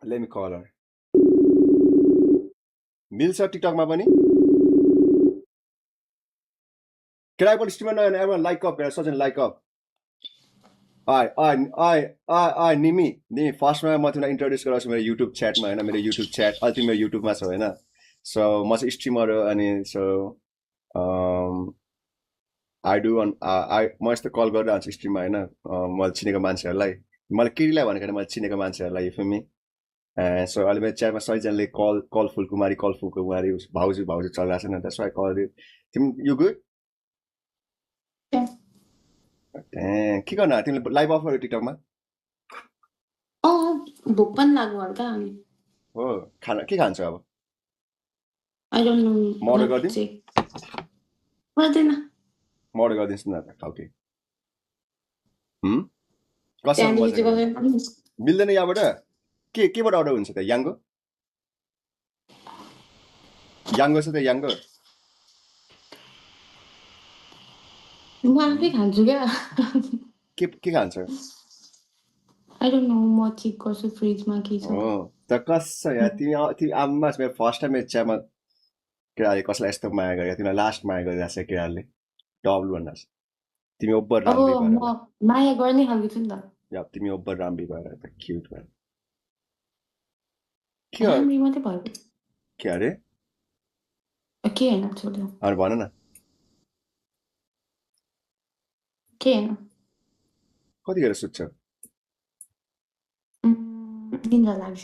Let me call her. मिल्छ टिकटकमा पनि Can I put streamer and everyone like up? Such a like up. I Nimi फर्स्टमा म तिमीलाई introduce गराउँछु मेरो युट्युब च्याटमा हैन मेरो युट्युब च्याट अहिले तिमी मेरो युट्युबमा छौ हैन सो म चाहिँ स्ट्रिमर हो अनि सो आई डु अन म यस्तो कल गरिरहन्छु स्ट्रिममा हैन मैले चिनेको मान्छेहरूलाई मैले केटीलाई भनेको हैन मैले चिनेको मान्छेहरूलाई यु फिल मी सो अहिले मेरो च्याटमा सबैजनाले कल फुलकुमारी भाउजू चलिरहेको छ नि द्याट्स वाइ कल यु तिमी यु गुड के गर्न तिमीले लाइभ अफ गर्यौ टिकटकमा भोक पनि लाग्यो हल्का अनि हो खाना के खान्छ अब आई डोन्ट नो म अर्डर गरिदिउँ गर्दैन म अर्डर गरिदिन्छु न खाउके कसरी मिल्दैन यहाँबाट केबाट अर्डर हुन्छ त याङ्गो छ त याङ्गो म आफै खान्छु क्या के खान्छ आई डोन्ट नो म चेक गर्छु फ्रिजमा के छ हो त कसै यार तिमी आम्मा मेरो फर्स्ट टाइम मेरो च्यामा केटाले कसलाई यस्तो माया गरे तिमीलाई लास्ट माया गरिरहेको छ केटाले डबल भन्नुहोस् तिमी ओभर राम्री भएर माया गर्ने खालको छु नि त या तिमी ओभर राम्री भएर त क्युट भएर के राम्री मात्रै भयो के अरे के हैन छोड्यो अरे भन न के हैन कतिखेर सुत्छ निन्द्रा लाग्छ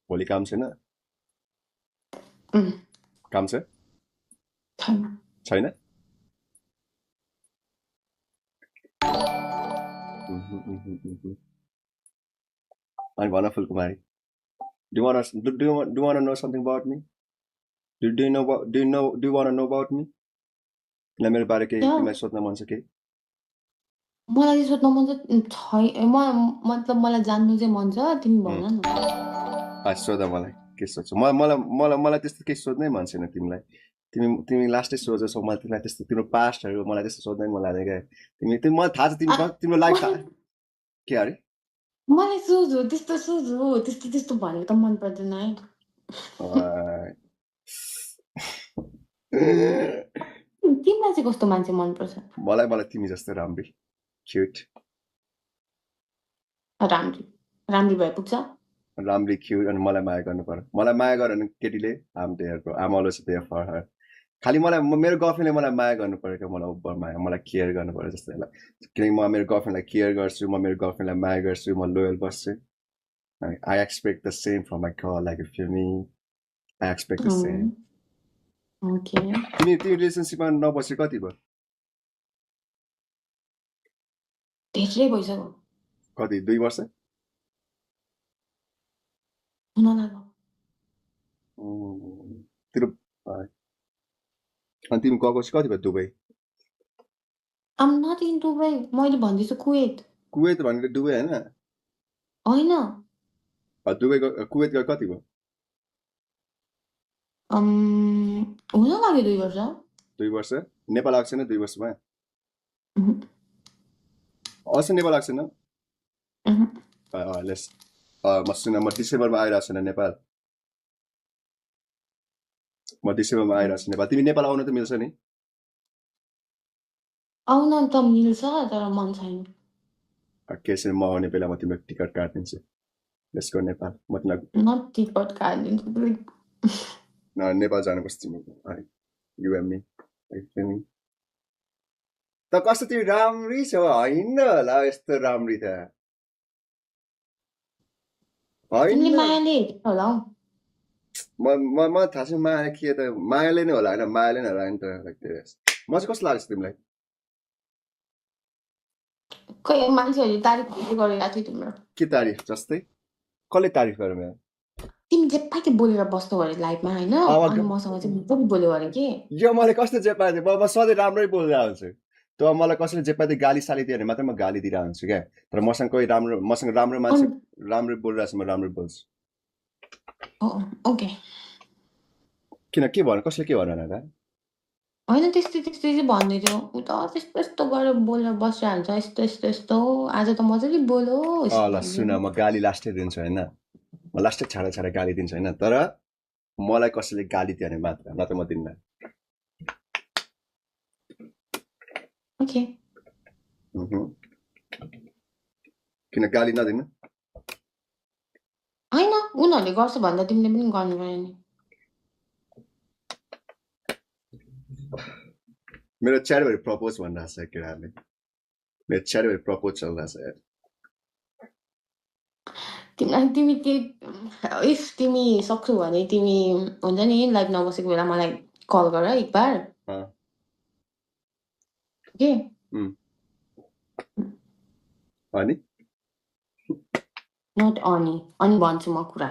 भोलि काम छैन काम छ छैन अनि भन Phulkumari do you want to know something about me do you want to know about me तिमीलाई मेरो बारे केही तिमीलाई सोध्न मन छ के मलाई सोध्न मन छ मतलब मलाई जान्नु चाहिँ मन छ तिमी भन न सोध मलाई के सोध्छ मलाई त्यस्तो केही सोध्नै मन छैन तिमीलाई तिमी लास्टै सोध्छौ मलाई तिमीलाई त्यस्तो तिम्रो पास्टहरू मलाई त्यस्तो सोध्नै मन लाग्दैन क्या तिमी मलाई थाहा छ तिम्रो लाइफ के अरे मलाई सोध्नु त्यस्तो भनेको त मन पर्दैन है तिमीलाई चाहिँ कस्तो मान्छे मन पर्छ मलाई तिमी जस्तो राम्री क्युट राम्री भए पुग्छ राम्री क्युट अनि मलाई माया गर्नु पर्यो मलाई माया गर भने केटीले आम अलवेज देयर फर हर खालि मलाई मेरो गर्लफ्रेन्डले मलाई माया गर्नु पर्यो क्या मलाई ओभर माया मलाई केयर गर्नु पर्यो जस्तो किनकि म मेरो गर्लफ्रेन्डलाई केयर गर्छु म मेरो गर्लफ्रेन्डलाई माया गर्छु म लोयल बस्छु I expect the same from my girl like if you me I expect the same okay तिमी रिलेसनसिपमा नबसे कति भयो धेरै भइसक्यो कति 2 वर्ष हुन लाग्यो अनि तिमी गएको चाहिँ कति भयो Dubai I'm not in Dubai मैले भन्दैछु कुवेत भनेको दुबई होइन दुबई कुवेत गयो कति भयो हुन लाग्यो 2 वर्ष नेपाल आएको छैन 2 वर्षमा अवश्य नेपाल आएको छैन म डिसेम्बरमा आइरहेको छैन नेपाल म डिसेम्बरमा आइरहेको छु नेपाल तिमी नेपाल आउन त मिल्छ नि आउन त मिल्छ तर मन छैन केही म आउने बेला म तिम्रो टिकट काटिदिन्छु लेट्स गो नेपाल म तिमीलाई नट टिकट काटिदिन्छु नेपाल जानुपर्छ तिमी यु एन्ड मी त कस्तो तिमी राम्री छौ होइन होला यस्तो राम्री त म थाहा छ माया के त मायाले नै होला होइन मायाले नै होला नि त म चाहिँ कस्तो लाग्छ तिमीलाई मान्छेहरूले तारिफ गरिरहेको थियो तिम्रो के तारिफ जस्तै कसले तारिफ गर्यो मेरो तिमी जे पाके बोलेर बस्नु अरे लाइफमा हैन अनि मसँग चाहिँ पनि बोल्यो अरे के यो मैले कस्तो जे पाए म सधैँ राम्रै बोलिरहेको हुन्छु त मलाई कसैले जे पाए गाली साली दियो भने मात्रै म गाली दिइरहेको हुन्छु क्या तर मसँग कोही मसँग राम्रो मान्छे राम्रो बोलिरहेको छ म राम्रो बोल्छु ओके किन के भन्नु कसले के भन्नु होला होइन त्यस्तै चाहिँ भन्दै थियो ऊ त त्यस्तो यस्तो गरेर बोलेर बसिरहेको हुन्छ यस्तो यस्तो यस्तो आज त मजाले बोलो यस्तो ल भन्दै सुन थियो म गाली लास्टै दिन्छु होइन म लास्टै छाडा गाली दिन्छु होइन तर मलाई कसैले गाली दियो भने मात्र न त म दिन्न ओके किन गाली नदिनु होइन उनीहरूले गर्छ भन्दा तिमीले पनि गर्नु पर्यो नि मेरो च्याटभरि प्रपोज भनिरहेको छ केटाहरूले मेरो च्याटभरि प्रपोज चलिरहेछ यार तिमी इफ तिमी सक्छौ भने तिमी हुन्छ नि लाइभ नबसेको बेला मलाई कल गर एक बार ओके अनि नट अनि भन्छु म कुरा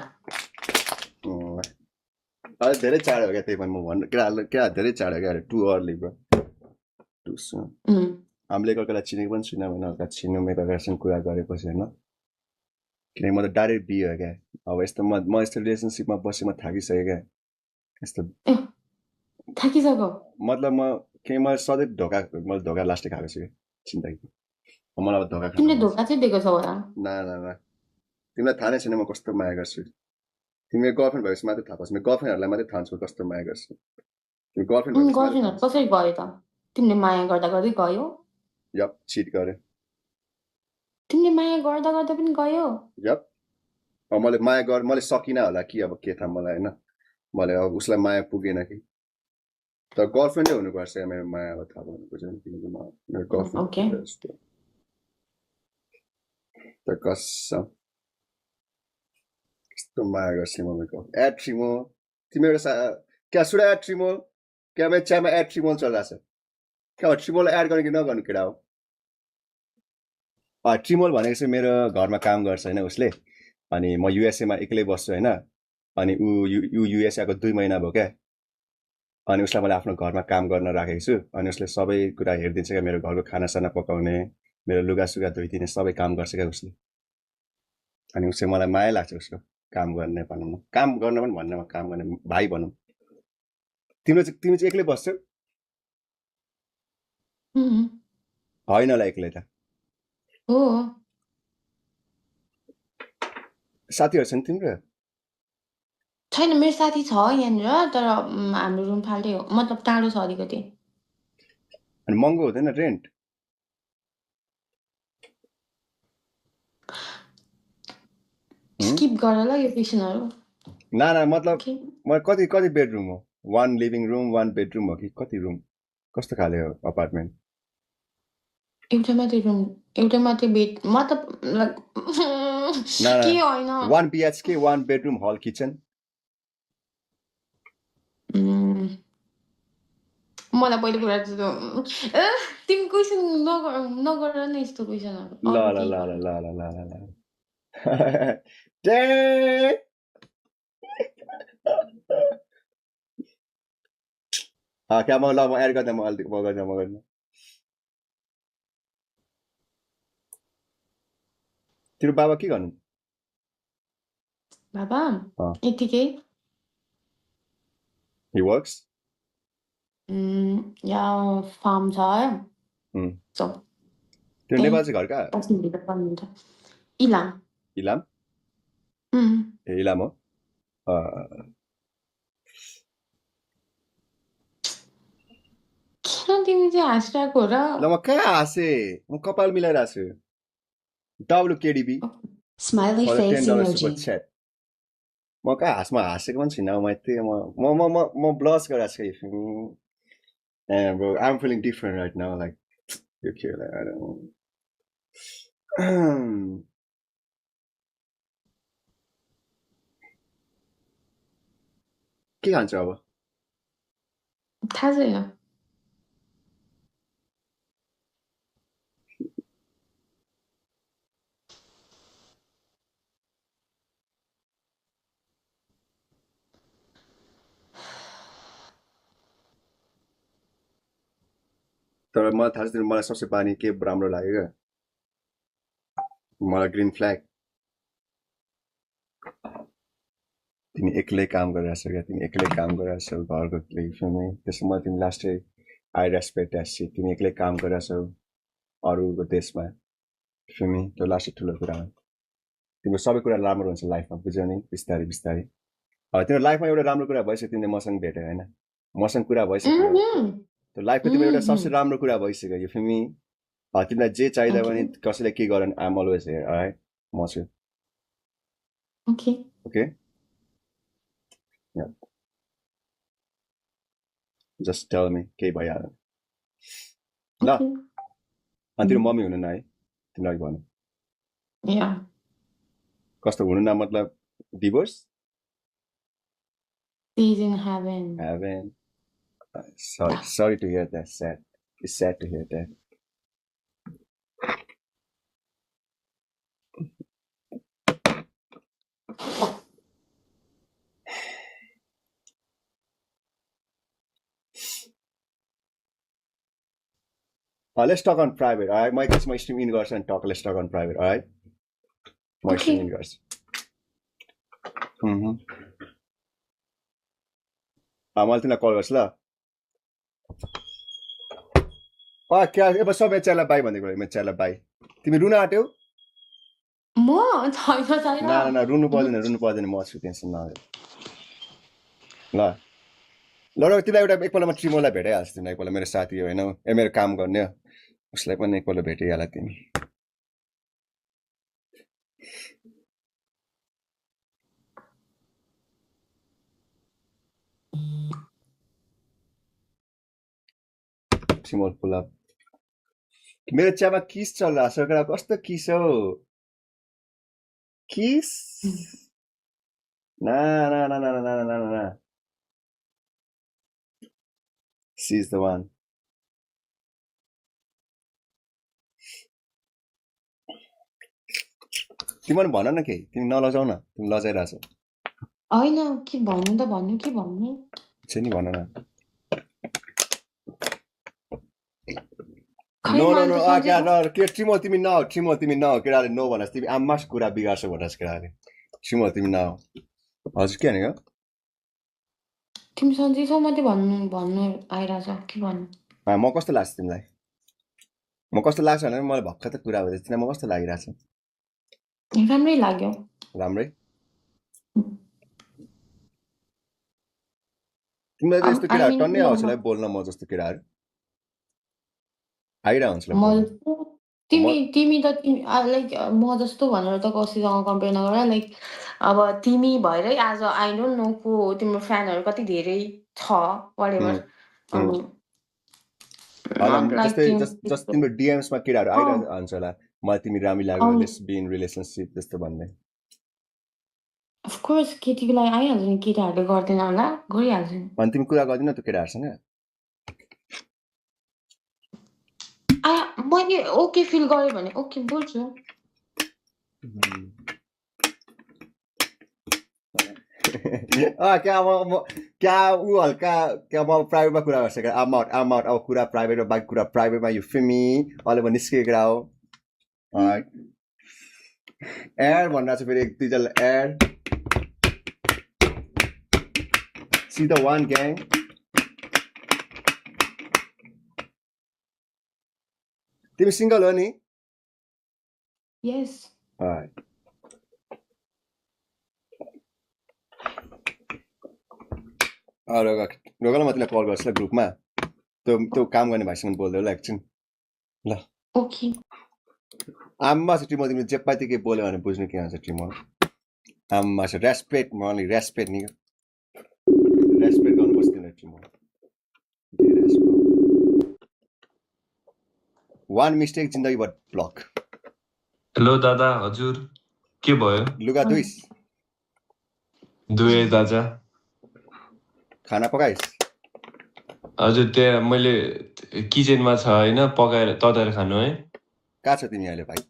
धेरै चाँडो हो क्या त्यही पनि म भन्नु केटा धेरै चाँडो क्या टु अर्ली ब्रो हामीले एकअर्कालाई चिनेको पनि छैन भने अर्का चिन्यौँ एकअर्कासँग कुरा गरेपछि होइन किनकि म त डाइरेक्ट बियो क्या अब यस्तो म यस्तो रिलेसनसिपमा बसेँ म थाकिसकेँ क्या यस्तो थाकिसक्यो मतलब मैले सधैँ मैले धोका लास्टै खाएको छु जिन्दगी मलाई अब धोका तिमीले धोका चाहिँ दिएको छौ होला न तिमीलाई थाहा नै छैन म कस्तो माया गर्छु तिमी गर्लफ्रेन्ड भएपछि मात्रै थाहा पाउँछ मेरो गर्लफ्रेन्डहरूलाई मात्रै थाहा छ कस्तो माया गर्छु तिमी गर्लफ्रेन्डहरू कसरी गयो त तिमीले माया गर्दा गर्दै गयो यप चिट गर्यो तिमीले माया गर्दा गर्दा पनि गयो यप अब मैले सकिनँ होला कि अब के थाहा मलाई होइन मैले अब उसलाई माया पुगेन कि तर गर्लफ्रेन्डै हुनुपर्छ मेरो माया अब थाहा पाउनुपर्छ किनकि मेरो गर्लफ्रेन्ड त कसम कस्तो माया गर्छु मम्मीको एड ट्रिमो तिमी एउटा क्या सुडा एड ट्रिमो क्या मेरो च्यामा एड ट्रिमोल चलिरहेको छ क्या ट्रिमोल एड गर्नु कि नगर्नु केटा हो ट्रिमोल भनेको चाहिँ मेरो घरमा काम गर्छ होइन उसले अनि म युएसएमा एक्लै बस्छु होइन अनि ऊ युएसएको 2 महिना भयो क्या अनि उसलाई मैले आफ्नो घरमा काम गर्न राखेको छु अनि उसले सबै कुरा हेरिदिन्छ क्या मेरो घरको खानासाना पकाउने मेरो लुगासुगा धोइदिने सबै काम गर्छ क्या उसले अनि उसले मलाई माया लाग्छ उसको काम गर्ने भनौँ न काम गर्न पनि भन्ने काम गर्ने भाइ भनौँ तिमी चाहिँ एक्लै बस्छौ होइन होला एक्लै त हो साथीहरू छन् तिम्रो छैन मेरो साथी छ यहाँनिर तर हाम्रो रुम फाल्टै हो मतलब टाढो छ अलिकति अनि महँगो हुँदैन रेन्ट स्किप गर ल यो क्वेसनहरू न मतलब कति बेडरुम हो 1 लिभिङ रुम 1 बेडरुम हो कि कति रुम कस्तो खाले हो अपार्टमेन्ट एउटा मात्रै बेड मतलब के होइन 1 BHK 1 बेडरुम हल किचन मलाई पहिले कुरा तिमी क्वेसन नगर न यस्तो क्वेसनहरू क्या म एड गर्दा म गर्दा तिम्रो बाबा के गर्नु बाबा यतिकै He works? या फार्म छ त्यो नेपाल चाहिँ घर कहाँ इलाम ए इलाम हो किन तिमी चाहिँ हाँसिरहेको हो र ल म कहाँ हाँसे म कपाल मिलाइरहेको छु WKDB Smiley face emoji. म कहाँ हाँसेको पनि छैन म ब्लस गरिरहेको छु bro I'm feeling different right now like okay like I don't know के खान्छ अब थाहा छैन तर मलाई थाहा छ मलाई सबसे बानी के राम्रो लाग्यो क्या मलाई ग्रिन फ्ल्याग तिमी एक्लै काम गरिरहेछौ क्या तिमी एक्लै काम गरिरहेछौ घरको लागि त्यसो मलाई तिमी लास्टै आई रेस्पेक्ट द्याट सिट तिमी एक्लै काम गरिरहेछौ अरूको देशमा तिमी त्यो लास्ट ठुलो कुरा हो तिम्रो सबै कुरा राम्रो हुन्छ लाइफमा बुझ्यौ नि बिस्तारै बिस्तारै तिम्रो लाइफमा एउटा राम्रो कुरा भइसक्यो तिमीले मसँग भेट्यो होइन मसँग कुरा भइसक्यो त्यो लाइफको तिम्रो एउटा सबसे राम्रो कुरा भइसक्यो यो फिमी तिमीलाई जे चाहिँदा पनि कसैले के गर आइएम अलवेज हियर अलराइट म छु okay okay just tell me केही भइहाल्यो ल अनि तिम्रो मम्मी हुनु न है तिमीलाई भन्नु या कस्तो हुनु न मतलब divorce He's in heaven. Heaven. Sorry to hear that. Sad. It's sad to hear that. Let's talk on private. All right, my stream in girls and talk. Let's talk on private. All right, my stream in girls. मैले तिमीलाई call गर्छु ल क्या अब सब मेचेला by भन्दै गयो मेचेला by तिमी रुन आट्यौ म छैन ना रुनु पर्दैन म छु टेन्सन नलिनु ल ल तिमीलाई एउटा एकपल्ट म ट्रिमोलाई भेटाइहाल्छु तिमीलाई एकपल्ट मेरो साथी हो होइन मेरो काम गर्ने उसलाई पनि एकपल्ट भेटिहाल तिमी ट्रिमोल पुल अप मेरो चियामा किस चल रहा छ कस्तो किस हो किस ना she is the one तिमी भन न केही तिमी नलजाउ न तिमी लजाइरहेछौ होइन के भन्नु त भन्नु के भन्नु छ नि भन न नो के ट्रिमो तिमी न केटाले नो भनस् तिमी आम्मास कुरा बिगार्छौ भनस् केटाले ट्रिमो तिमी न हजुर के भनेको तिमी सन्चै मात्रै भन्नु आइरहेछ के भन्नु म कस्तो लाग्छ तिमीलाई म कस्तो लाग्छ भने मलाई भक्क त कुरा हुँदैछ म कस्तो लागिरहेछ राम्रै लाग्यो राम्रै तिमीलाई त यस्तो केटाहरू टन्नै आउँछ होला बोल्न म जस्तो केटाहरू आइरहेको हुन्छ तिमी त लाइक म जस्तो भनेर त कसैसँग कम्पेयर नगर लाइक अब तिमी भएरै आज आई डोन्ट नो को तिम्रो फ्यानहरू कति धेरै छ व्हाटएभर जस्तो तिम्रो डिएम्समा केटाहरू आइरहेको हुन्छ होला मलाई तिमी राम्रो लाग्यो लेट्स बी इन रिलेसनशिप जस्तो भन्दै अफ कोर्स केटीलाई आइहाल्छ नि केटाहरूले गर्दैन होला गरिहाल्छ नि अनि तिमी कुरा गर्दिन त्यो केटाहरूसँग मैले ओके फिल गरेँ भने ओके बोल्छु क्या ऊ हल्का क्या म प्राइभेटमा कुरा गर्छ क्या आम आउट अब कुरा प्राइभेटमा बाइक कुरा प्राइभेटमा यो फिमी अहिले म निस्केको कुरा हो एयर भनिरहेको छ फेरि एक दुईजना air see the one gang तिमी सिंगल हो नि यस रोगल म तिमीलाई कल गर्छु ल ग्रुपमा त्यो काम गर्ने भाइसँग बोल्दै होला एकछिन ल ओके आम्मा छ टिमो तिमीले जे पाइते के बोल्यो भने बुझ्नु के हुन्छ टिमो आम्मा छ रेस्पेक्ट मनी रेस्पेक्ट नि रेस्पेक्ट गर्नुपर्छ तिमीलाई टिमो वान मिस्टेक जिन्दगीभर ब्लक हेलो दादा हजुर के भयो लुगा दुए दादा खाना पकाइस् हजुर त्यहाँ मैले किचनमा छ हैन पकाएर तताएर खानु है कहाँ छ तिमी अहिले भाइ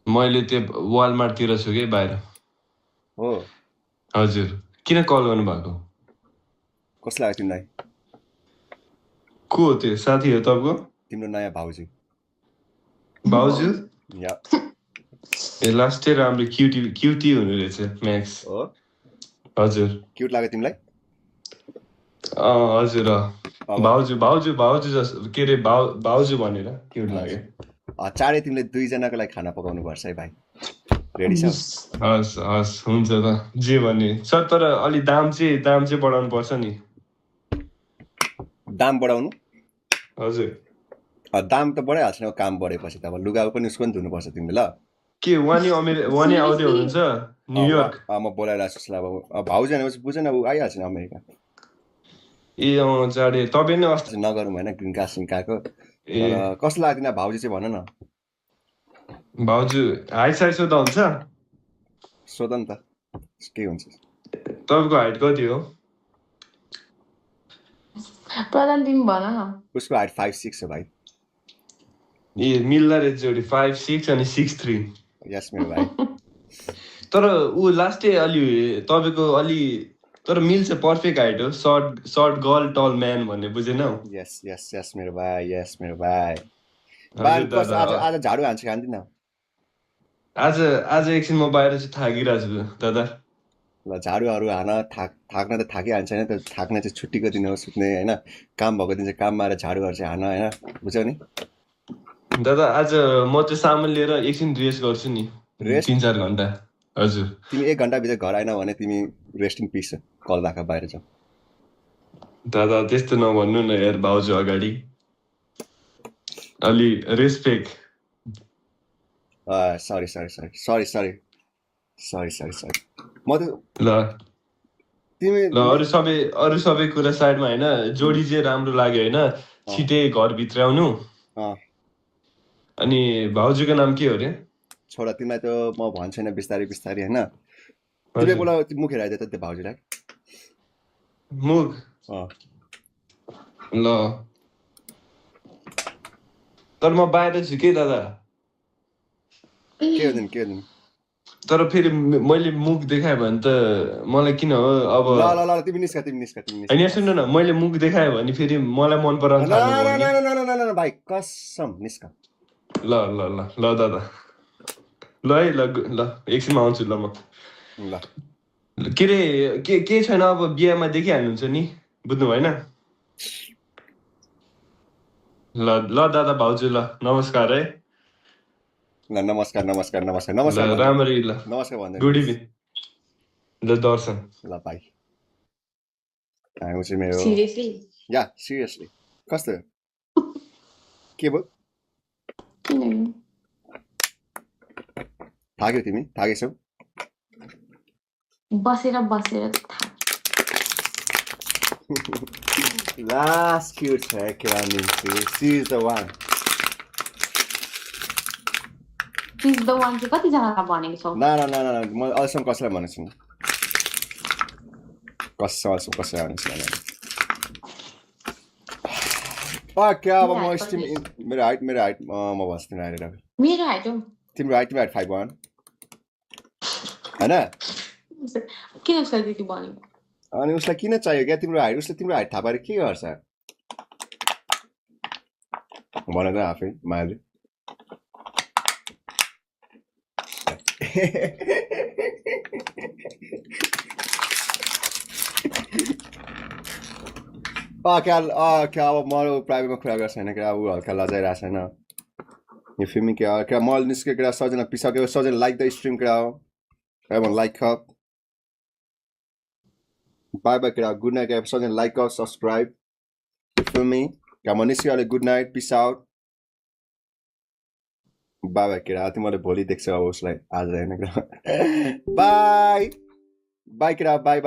मैले त्यो वालमार्टतिर छु के बाहिर हो हजुर किन कल गर्नु भएको कस्तो लाग्यो तिमीलाई को हो त्यो साथी हो तपाईँको तिम्रो नयाँ भाउजू या ए लास्ट इयर राम्रो क्युटी हुनु रहेछ म्याक्स हो हजुर क्युट लाग्यो तिमीलाई हजुर अब भाउजू भाउजू भाउजू जस्तो के अरे भाउजू भनेर क्युट लाग्यो चाँडै तिमीले 2 जनाको लागि खाना पकाउनु पर्छ है भाइ रेडी छ हस् हस् हुन्छ त जे भने सर तर अलि दाम चाहिँ बढाउनु पर्छ नि दाम बढाउनु हजुर दाम त बढाइहाल्छ नि काम बढेपछि त अब लुगा पनि उसको पनि धुनुपर्छ तिमीले ल के वानी आउँदै हुनुहुन्छ न्युयोर्क म बोलाइरहेको छु अब भाउजू भनेपछि बुझ न ऊ आइहाल्छ नि अमेरिका ए चाँडै तपाईँ नै अस्ति नगरौँ होइन ग्रिन कार्ड सिन्काको ए कस्तो लाग्दैन भाउजू चाहिँ भन न भाउजू हाइट साइज सोध्दा हुन्छ सोध नि त के हुन्छ तपाईँको हाइट कति हो प्रधान तिमी भन न उसको हाइट 5'6" हो भाइ ए मिल्दा रहेछ जोडी 5'6" अनि 6'3" यस मेरो भाइ तर ऊ लास्टै अलि तपाईँको अलि तर मिल्छ पर्फेक्ट हाइट हो सर्ट गर्ल टल म्यान भन्ने बुझेनौ यस यस यस मेरो भाइ यस मेरो भाइ आज झाडु हान्छ खान्दिन आज एकछिन म बाहिर चाहिँ थाकिरहेको छु दादा ल झाडुहरू हान थाक्न त थाकिहाल्छ होइन त्यो थाक्न चाहिँ छुट्टीको दिन हो सुत्ने होइन काम भएको दिन चाहिँ काममा आएर झाडुहरू चाहिँ हान होइन बुझ्यौ नि दादा आज म चाहिँ सामान लिएर एकछिन रेस्ट गर्छु नि 3-4 घन्टा हजुर तिमी 1 घन्टाभित्र घर आएन भने तिमी रेस्टिङ पिस कल राख बाहिर जाऊ दादा त्यस्तो नभन्नु न यार भाउजू अगाडि अलि रेस्पेक्ट सरी म त ल तिमी ल अरू सबै कुरा साइडमा होइन जोडी चाहिँ राम्रो लाग्यो होइन छिटै घरभित्र आउनु अनि भाउजूको नाम के हो रे छोरा तिमीलाई त म भन्छु नि बिस्तारै होइन तिमीले बोला मुख हेराइदियो त त्यो भाउजूलाई मुख ल तर म बाहिर छु के दादा के हो तर फेरि मैले मुख देखाएँ भने त मलाई किन हो अब ल तिमी निस्का होइन सुन्नु न मैले मुख देखाएँ भने फेरि मलाई मन पराउनु न भाइ कसम निस्का ल दादा ल है ल एकछिनमा आउँछु ल म ल के अरे के छैन अब बिहामा देखिहाल्नुहुन्छ नि बुझ्नु भएन ल दादा भाउजू ल नमस्कार है ल नमस्कार राम्ररी ल नमस्कार भन्दै गुड इभिनिङ ल दर्शन ल भाइ आउँछु मेरो सिरियसली या सिरियसली कस्तो के भयो थाक्यौ तिमी थाकेछौ बसेर लास्ट क्युट छ केरा निम्ति she is the one please the one चाहिँ कतिजनालाई भनेको छौ न म अहिलेसम्म कसैलाई भनेको छैन कसैलाई भनेको क्या अब म स्ट्रिम मेरो हाइट म भन्छु तिमीलाई आएर मेरो हाइट हो तिम्रो हाइट 5'1" होइन किन उसलाई त्यति भनेको अनि उसलाई किन चाहियो क्या तिम्रो हाइट उसले तिम्रो हाइट थाहा पाएर के गर्छ भन त आफै मायाले क्या अब म प्राइभेटमा कुरा गर्छ होइन क्या ऊ हल्का लजाइरहेको छैन यो फिल्मी क्या मल निस्क्यो क्या सजना पिसक्यो सजना लाइक द स्ट्रिम क्या हो everyone like up bye क्या good night क्या सजना like us subscribe you feel me क्या म निस्क्यो good night peace out bye क्या तिमीले भोलि देख्छौ अब उसलाई आज होइन क्या bye क्या bye